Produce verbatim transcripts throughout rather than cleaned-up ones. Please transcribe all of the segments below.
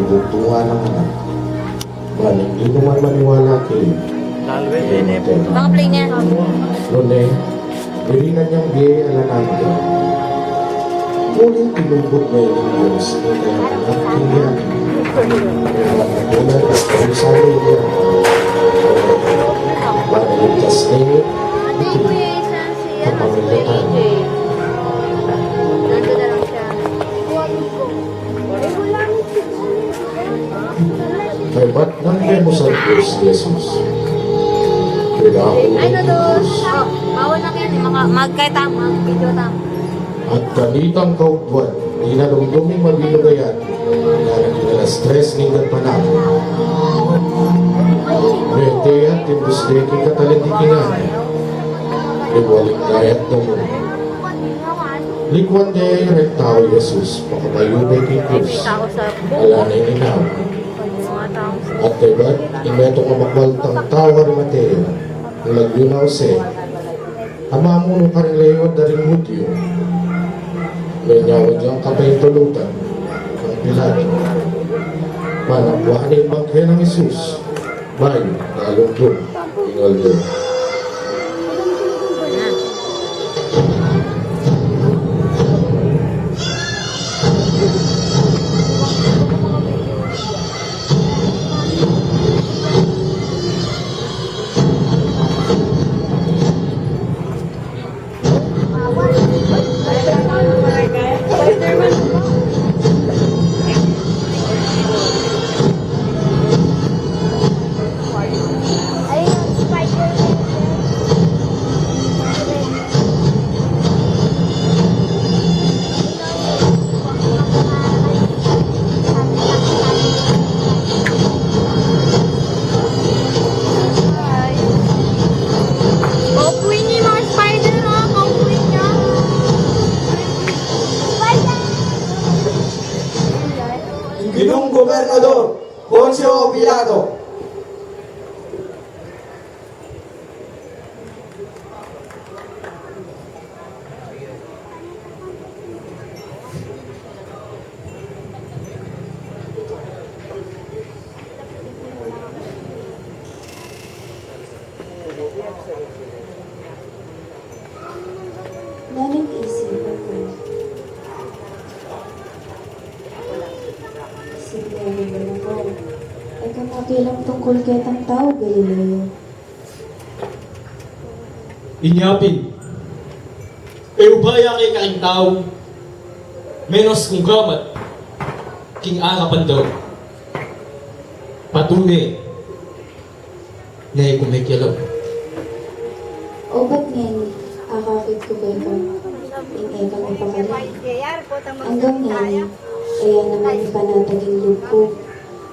Bunga nang anak. Bang ing numan maniwala keni, lalo e, e ne mamatay. Bang play niya. Nune, dirinan yang bie ala nanu. Uling tinubud ne ning Dios ing kayang anak king yatu. Kaya matulad at kausali niya. Bang iligtas ne, kapamilatan. Kaybat nang memusan ku si Jesus. Kaya aku. Ay, na dos. O, bawal na keni. Maka-, mag-, kaya tam, mag-video tam. At kanitang kaugwan, inalumdum ing mabilug a yatu, nung alas tres ning gatpanapun. Mete ya, timbus de king katalingkingan. Iwaling dayat damu. Likwan de reng tau i Jesus, pakabayu de king krus. Ala ne ing inawa. At kaybat, ing metung a makwaltang tau Arimatea, ing lagyu na Jose, a mamunu karing leywa da ring Judio, menyawad yang kapahintulutan kang Pilato. Panagwa ne ing bangke nang Jesus, bayu nalumdum ing aldo. Paupuin niyo yung mga spider, ha? Paupuin niyo. Ginung Gobernador Poncio Pilato. Nanung isipan ku, simple ning anak ku, e ka makialam tungkul ketang tau Galileo? Inya pin, e uba ya keka ing tau, menus kung gamat king arapan da. Patune ne ku mekialam. Obat ngeni, akakit ku keka, ing e ka mapakali. Anggang ngeni, e ya naman ipanatag ing lub ku,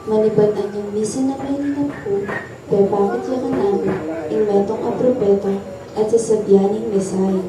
manibat anyang misa na meninap ku, pepakit ya kanaku ing metung a propeta at sasabian ning Messiah.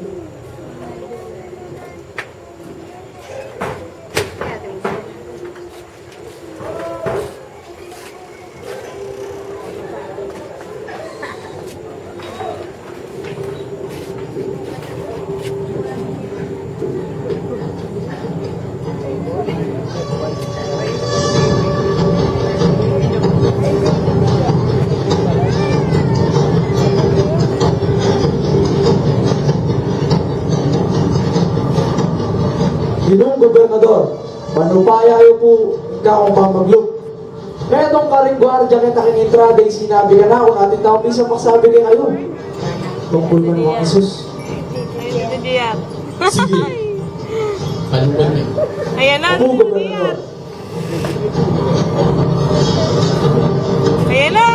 Ginung Gobernador, manupaya yu pu ing kakung pamaglub. Metung karing guardia keta king entrada, ing sinabi kanaku, atin tau misa magsabi kekayu tungkul kang Jesus. Ayan, Tito J R. Sige. Panukan na. Ayan na, Opo, Tito J R. Gobernador. Ayan na.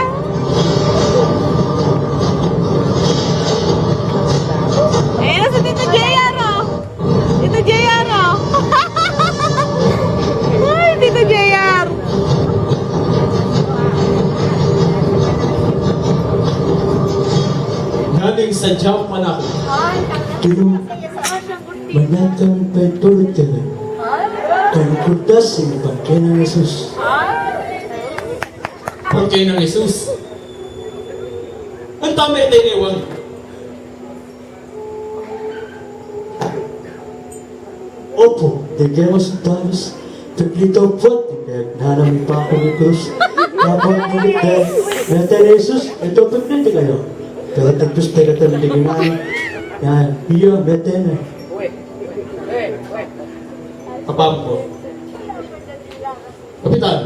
Ayan na si Tito J R, o. Tito J R, o. Ay, Tito J R. Galing sa Japan ako. Pero manatang pagtulog ka na. Kalukurdas sa bangke nang Jesus. Bangke nang Jesus? Ang tama ito, Ewang. Opo, daging mga sundalu, Taglit o put, ipek na nang paku ni krus. Kapag ngunit de, mete ne Jesus, ito put niti kayu. Pero tapos pegatan di gimana. Yan, iya, mete ne. Apam ku. Kapitan.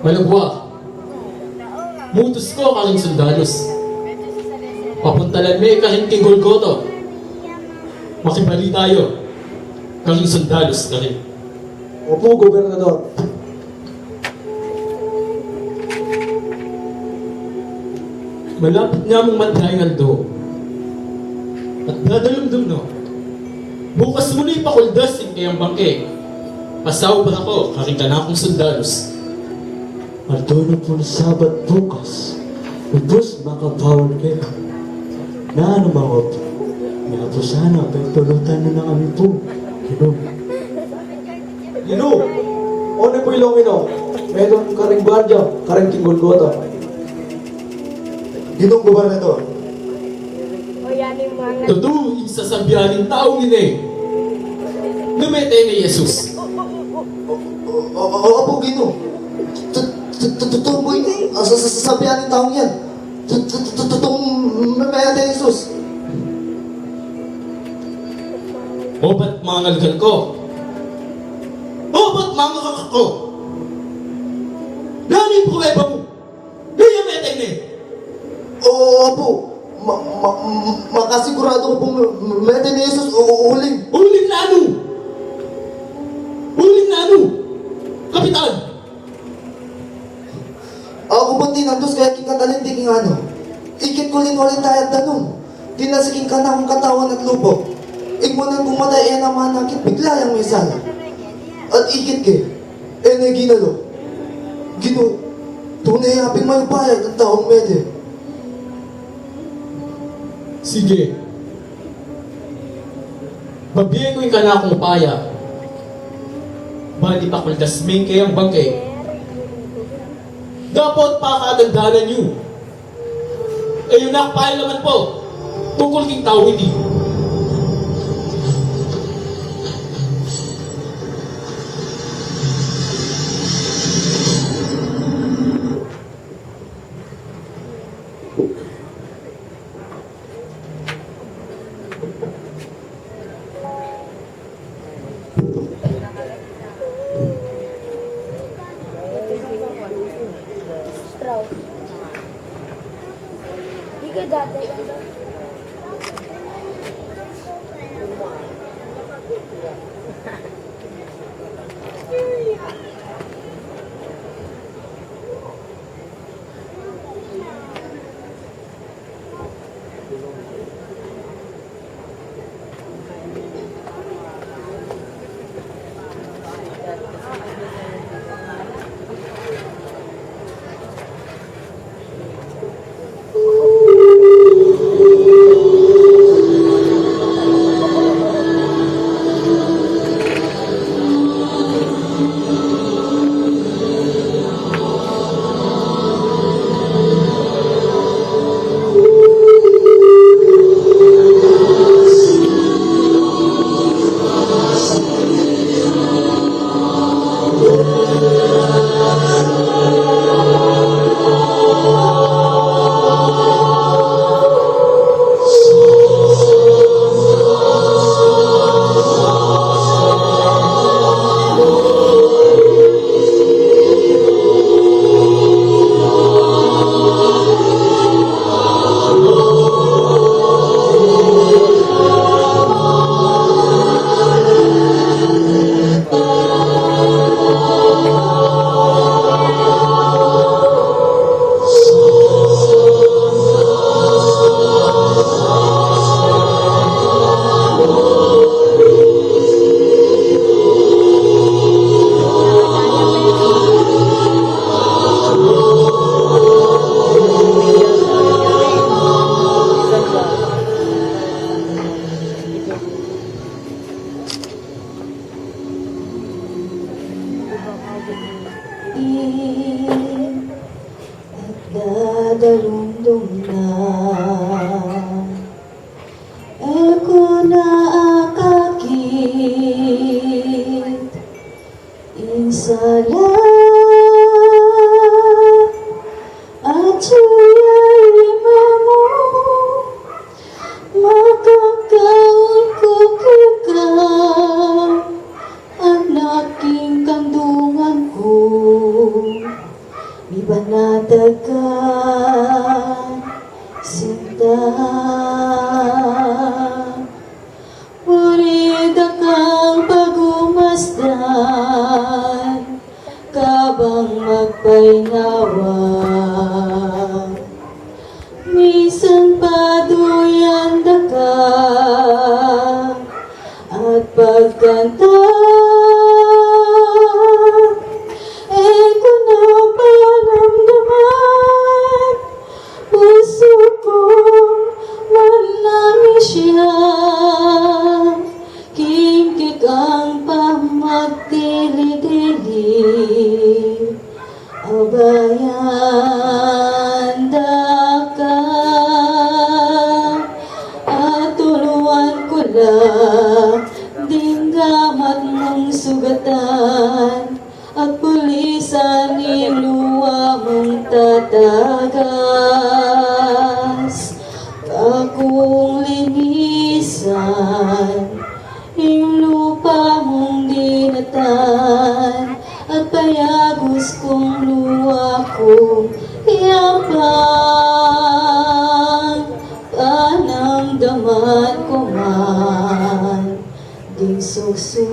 Malagwa. Mutus ku karing sundalus. Papuntalan me karin king Golgota. Makibalita yu karing sundalus karin. Opu, Gobernador. Malapit ne mung matya ing aldo. At dadalumdum no. Bukas mu ne ipakuldas ing kayang bangke. Pasaup da ku karing kanakung sundalus. Aldo na pung Sabat bukas, ubus makabawal ke. Nanu, mangop? Nya pu sana, pepulutan na kami pu. Ginu. Ginu, o ne pu ilong ino? Metung karing guardia karin king Golgota. Ginung Gobernador. Tutu ing sasabian ning taung ini, ne mete ne Jesus. O, o, o, opu, Ginu. Tu-, tu-, tu-, tutu pu ini, ah, sa-, sa-, sasabian ning taung ini. Tu-, tu-, tu-, tu-, tutu me-, mete ne Jesus. Obat mangalkan ku. Obat mangalkan ku. Nanu ing prueba mu? Kaya mete ne. O, opu. Ma-, ma-, ma-, makasiguradu ku pung mete ne Jesus, u-, u-, uling. Uling nanu? Uling nanu, Kapitan? Aku pung tinandus kaya king katalin di king anu. Ikit ku linwal ing dayat danum. Tinasik ing kanakung katawan at lupa. Ing munan kung mata e na manakit, bigla yang misala. At ikit ke. E ne ginalo. Ginu, tune ya pin mayupaya itang taung mete. Sige. Babie ku ing kanakung upaya. Bali pakuldas me ing kayang bangke. Dapot pakagandanan yu. E yu na pailaman pu tungkul king taung iti. Dadalumdum na. E ku na akakit Ing sala at suyai mamu, makakaul ku keka, anak king kandungan ku, mibanatag ka sinta. Buri da kang pagumasdan, kabang magpainawa. Misan paduyan da ka at pagkanta, e ku na panamdaman, pusu kung manami siya, king kekang pamagdili-dili. Abayan da ka, at tuluan ku la ding gamat mung sugatan, at pulisan ing lua mung tatagas. Kakung linisan ing lupa mung dinatan, at payagus kung lua kung yapang, panamdaman ku man ding suksuk.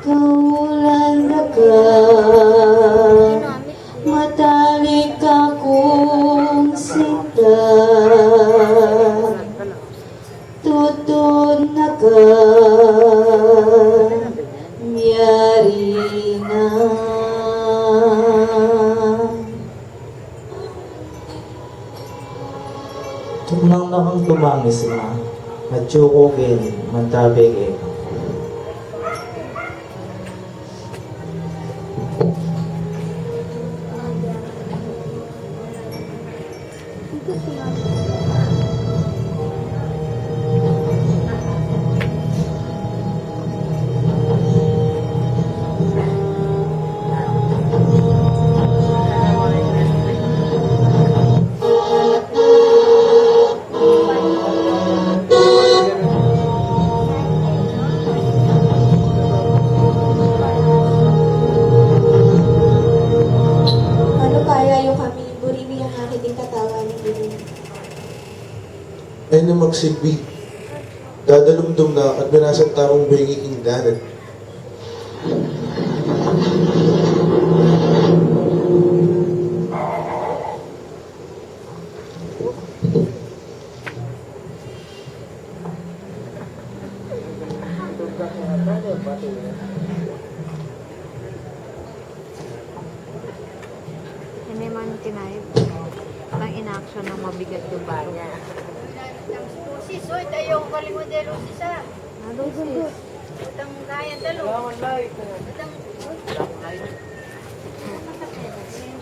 Kaulan da ka, matalik kakung sinta. Tutud na ka, miyari na. Tuknang na kang tumangis, ima, at yuku king mantabe keka. Nanu kaya yu kami, buri mi yang akit ing katawan ning buri mi. E na magsilbi. Dadalumdum na at binasag tamung bengi king dagat. Ini man tinayip. Pang inaction na mabigat yung baro. Lusis, oy, tayo ko kalimut de Lusis, ah. Ah, Lusis. Utang kaya talo. Utang.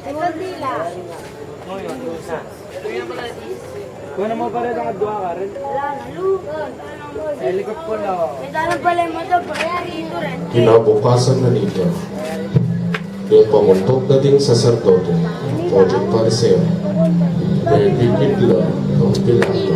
Ay, kandila. Kuha na mo pala ng adwa ka rin. Wala na, lu. Eh, likod ko na, oh. May dalang pala yung motor, pare, dito rin. Kinabukasan na nita, yung pamundok na ding saserdote o ding Pariseo, may pipidla kang Pilato.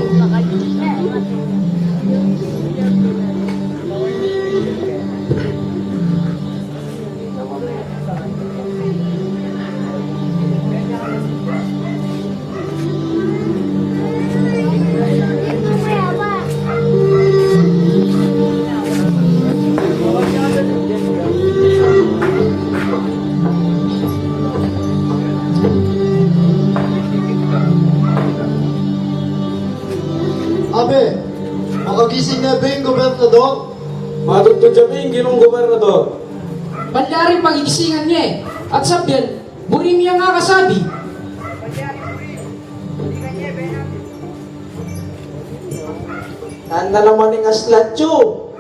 Abe, makagising na ba ing gobernador? Matutod ya ing ginung gobernador. Palyaring pagigisingan ne, at sabyan, buri mi yang akasabi. Nanu na naman ing aslat yu?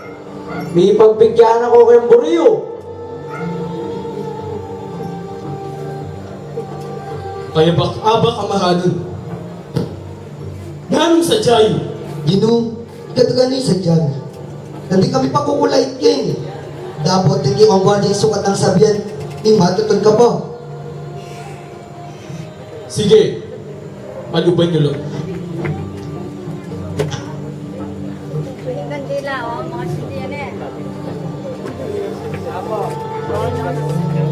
Mipagbigyan na ku keng buri yu. Kaya bak-, abak a mahanun. Nanung sadya yu? Ginu, ikatagan yu sadya mi. Nanu kami pakukulait keni. Dapot ding kekong guardia ing sukat nang sabian, ing matutun ka pa. Sige, paluban yu la.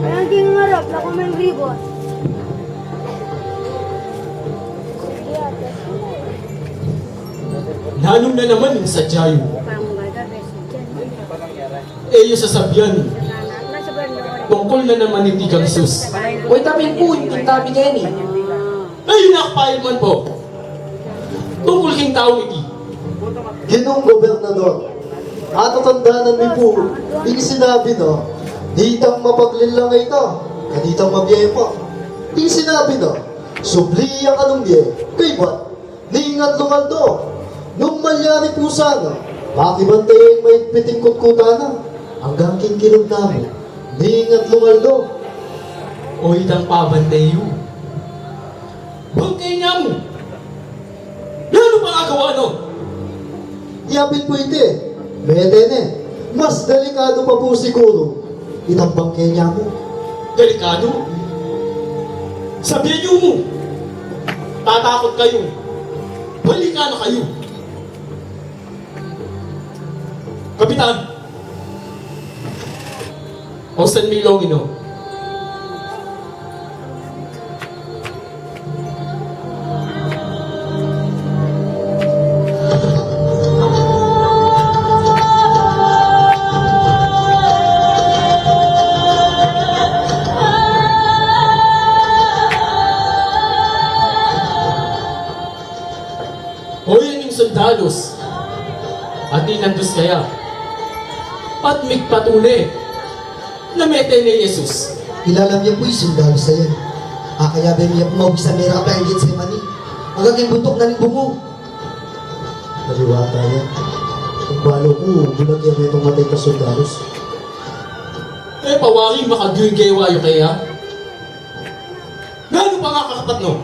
Ayan, king arap, laku may ribon. Nanung na naman ing sadya yu? E yu sasabian tungkul na naman iti kang Jesus? Oy, tabi pu, ing tabi keni. Ay, nakpail man pu. Tungkul king taung iti. Ginung Gobernador, atatandanan mi pu ing sinabi na, itang mapaglin lang a ita, kanitang mabie pa. Ing sinabi na, subli ya kanung bie, kaybat ning atlung aldo. Nung malyari pu sana, pakibante ya ing maigpit ing kutkutan na, anggang king kilub na mu ning atlung aldo. O itang pabante yu, bangke na mu. Nanu pang agawa na? Yapin pu iti, mete ne. Mas delikadu pa pu siguru itang bangke na mu. Delikadu? Sabian yu mu, tatakut kayu. Balikan na kayu. Kapitan, o San Milong ino. O yan ing sundalus a tinandus kaya at migpatune na mete ne i Jesus. Ilalam ya pu ing sundalus a yan. Akayabe mi ya pu maubi sa merap a ing Getsemani, agad king buntuk na ning bungu. Aliwa ta ya. Ing balu ku, bulag ya metung matey a sundalus. E pa wari makagyu ing gewa yu kaya? Nanu pang akarapat no?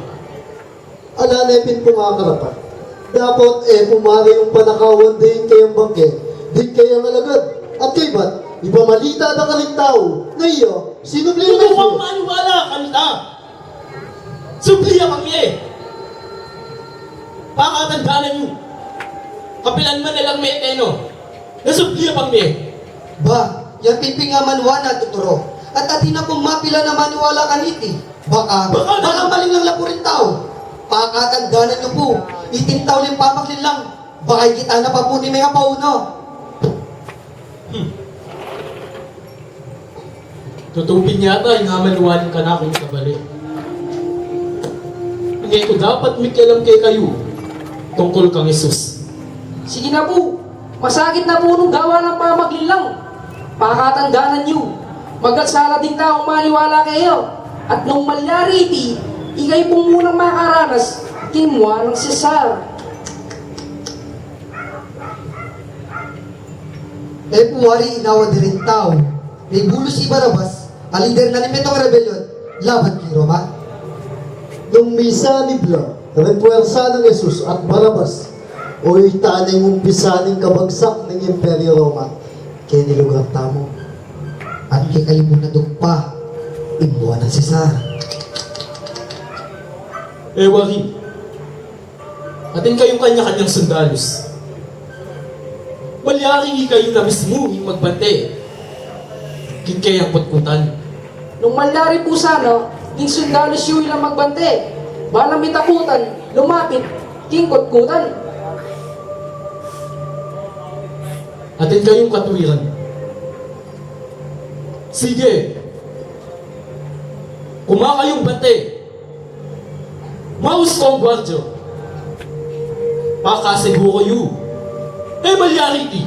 Ala ne pin pung akarapat. Dapot e pu mari yung panakawan ding kayang bangke, ding kayang alagad, at kaybat ipamalita da karing tau na iya sinubli. Ikaw ang maniwala kanita. Subli ya pang mie. Pakatandanan yu, kapilan man na lang mete no, na subli ya pang mie. Ba, yan pin pin nga manuan a tuturo. At atin na pung mapilan a maniwala kaniti. Baka, baka, baka maling lang la pu ring tau. Pakatandanan yu pu, iting tau ling pamaglin lang, baka ikit na pa pu ning mengapauno. Hmm. Tutu pin yata ing amanuan ning kanakung sabali. Ngeni ku dapat mikialam kekayu tungkul kang Jesus. Sige na pu, masakit na pu nung gawa nang pamaglin lang. Pakatandanan yu, magkasala ding taung maniwala kaya. At nung malyari iti, ikayu pung munang makaranas king mua nang Cesar. E pu wari inawa da ring tau, mibulus i Barabas, a lider na ning metung a rebelyon laban king Roma. Nung misanib la ring puersa nang Jesus at Barabas, oytan neng umpisa ning kabagsak ning Imperyo Roma keni lugar tamu. At kekayu mu nadugpa ing mua nang Cesar. E wari, atin kayung kanya-kanyang sundalus. Malyari ikayu na mismu ing magbante king kayang kutkutan. Nung malyari pu sana, ding sundalus yu ing magbante, bala mitakutan lumapit king kutkutan. Atin kayung katwiran. Sige, kuma kayung bante. Maus kong guardia. Pakasiguru yu, e malyari iti.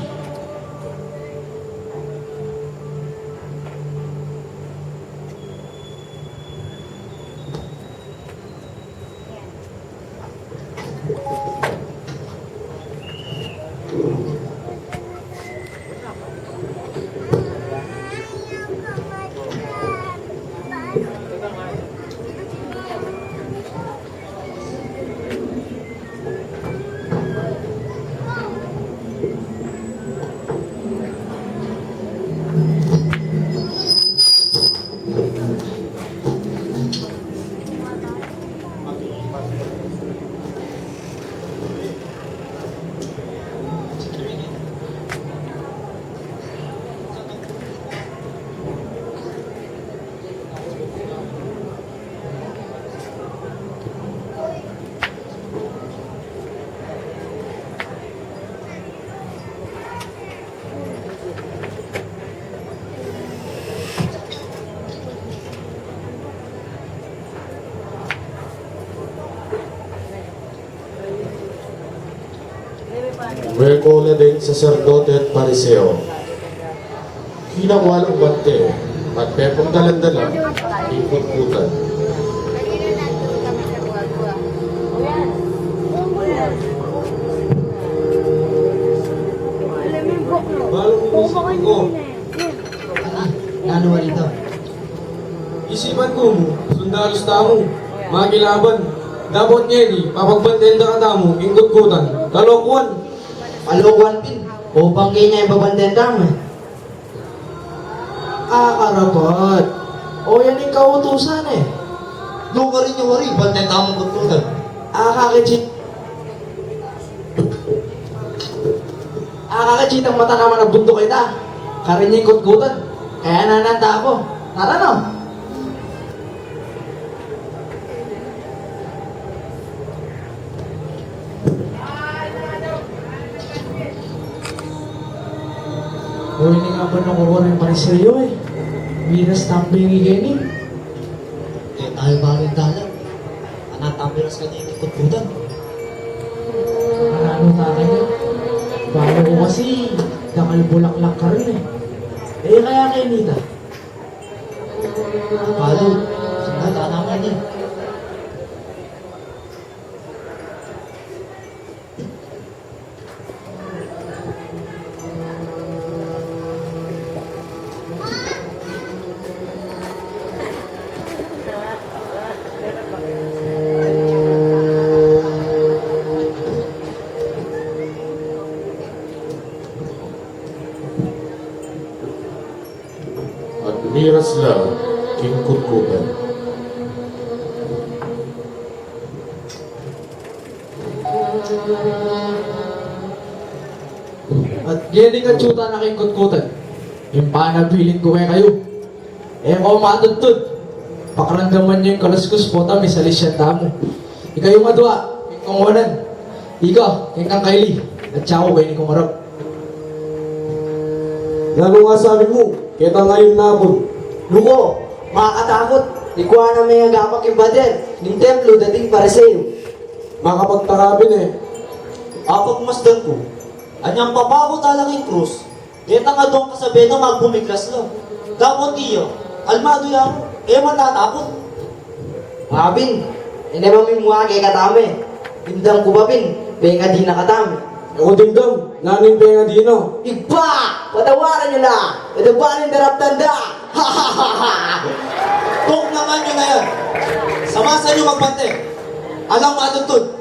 Bola deng saserdote at Pariseo. Kinakua lang bante at pepungkalan da la king kutkutan. Balu mu, miss ko. Nanu wari ita? Isipan ku mu, sundalus tamu, makilaban. Dapot ngeni, papagbanten da katamu king kutkutan. Kalokuan. Kalokuan pin. O bang keni ing babanten tamu e? A, karapat. O yan ing kautusan e. Nung karin ya wari, banten tamu ing kutkutan. A, kakit si Akakit itang mata na manabuntuk ita. Karin ya ing kutkutan. Kaya nananta ku. Tara no. O, ini nga ba nung kukurin Pariseo e? Miras tambing i keni. E tayu balu ing dalan. Anang tamiras kanya ing kutkutan. Saka nanu ta kanya? Balu ku kasi dakal bulaklak karin e. E kaya kenita? Balu, sundal ta naman e. At miras la king kutkutan. At ngeni, kadyutan na king kutkutan, ing panabilin ku kekayu. E ko matudtud. Pakiramdaman yu ing kaluskus, potang misalisyang tamu. Ikayu madua, keng kung wanan. Ika, keng kang kaili. At yaku keni kung arap. Nanu nga sabi mu keta ngayun napun? Luko, makatakut. Ikua na me agapak king pader ning templo ding Pariseo. Makapagtakapin e. Apagmasdan ku, anyang papako tala king krus, keta nga dong kasabe na magpumiglas la. Dapot iya, almadu ya mu, e matatakut. Mabin, e na mamimua kekatamu e. Dimdam ku pa pin, pengadi na katamu e. E ku dimdam nanu ing pengadi na. Ibpa! Patawaran yu la! Ita pa rin daraptan da! Tuk naman yu na yan! Samasan yu magbante! Alang matudtud!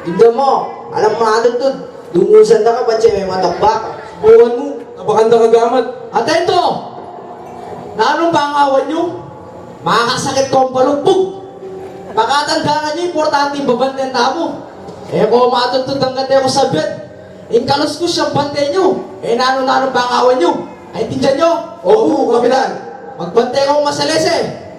Tignan mo, alang matudtud, dungusan da ka, patse me matambak. Buwan mu, tabakan da ka gamat. Atento! Nanung pangawan yu? Makasakit kong palugbug. Pakatandanan yu, importante ing babanten tamu. E ko matudtud anggat e ku sabyan ing kaluskus yang bante yu. E nanu, nanung pangawan yu? Aintindian yu? Opu, Kapitan. Magbante kong masalese.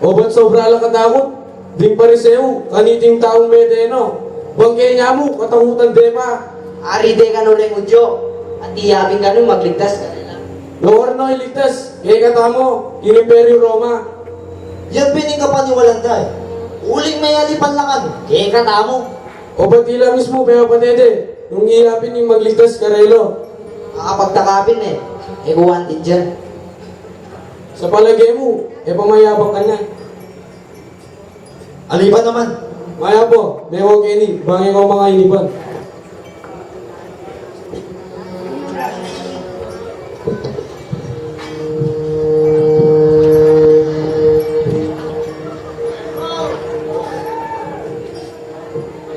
Obat sobra la katakut ding Pariseo kaniting taung mete na. Bang keni mu katakutan de pa. Ari de kanu ring Hudyo, at iyapin kanu magligtas kanila. Lugar no iligtas kekatamu king Imperyu Roma. Yan pin ing kapaniwalan da e. Uling meyalipan la kanu kekatamu. Obat ila mismu pepapate de nung iyapin ing magligtas karela. Akapagtakapin e. E ku aintindian. Sa palage mu, e pa mayabak kanyan? Alipan naman. Mayap o, mewa keni, bang e ko mangainipan.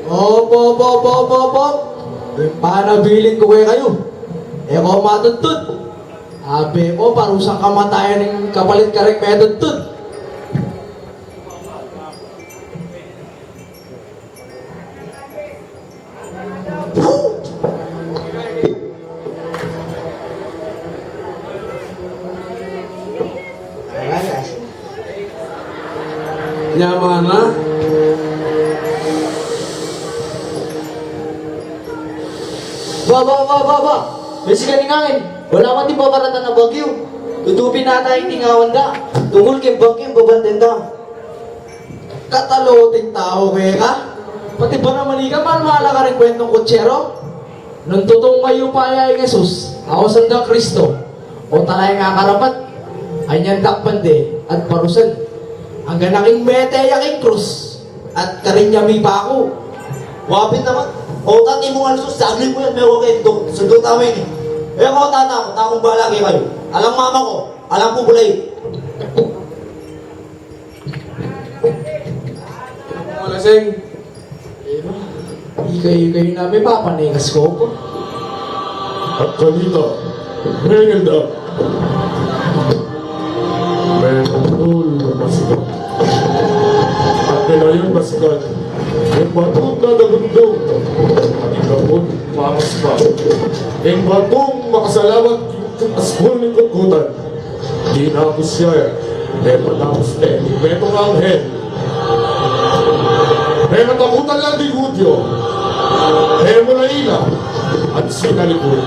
Op, op, op, op, op, op. Ing panabilin ku kekayu, e ko matudtud. Abe ko, parusang kamatayan ing kapalit kareng metudtud. Nyaman na. Ba, ba, ba, ba, ba. Mesikan ing angin. Wala man ding babaratan a bagyu. Tutupin na ata ing tingawan da tungkul king bangke ning babanten da. Kataloting tau keka. Pati ba naman ika, maniwala ka ring kwentong kutsero? Nung tutung mayupaya ing Jesus, ausan dang Kristo, o talaga nga karapat, anyan dakpan de, at parusan. Anggang naging mete ya king krus, at karin ya mipaku. Wapit naman. O, tati mo nga Jesus, saglit mo yan, mewa kayo, sundu tamu yan eh. E ko, tata ko, takong bala kayo. Alang mama ko, alang pupulay. Malasing. Ikayu-kayu na me, papanekas ko po. At kanita, mengel da. Mengel masikat. At menayan masikat. Ing batung dadagundung. At ing kapun mamaspa. Ing batung makasalamat king aspul ning kutkutan. Dinapus ya, e patapus ne ning metung anghel. E katakutan lang ding Hudyo, e mula ila at sinalikut.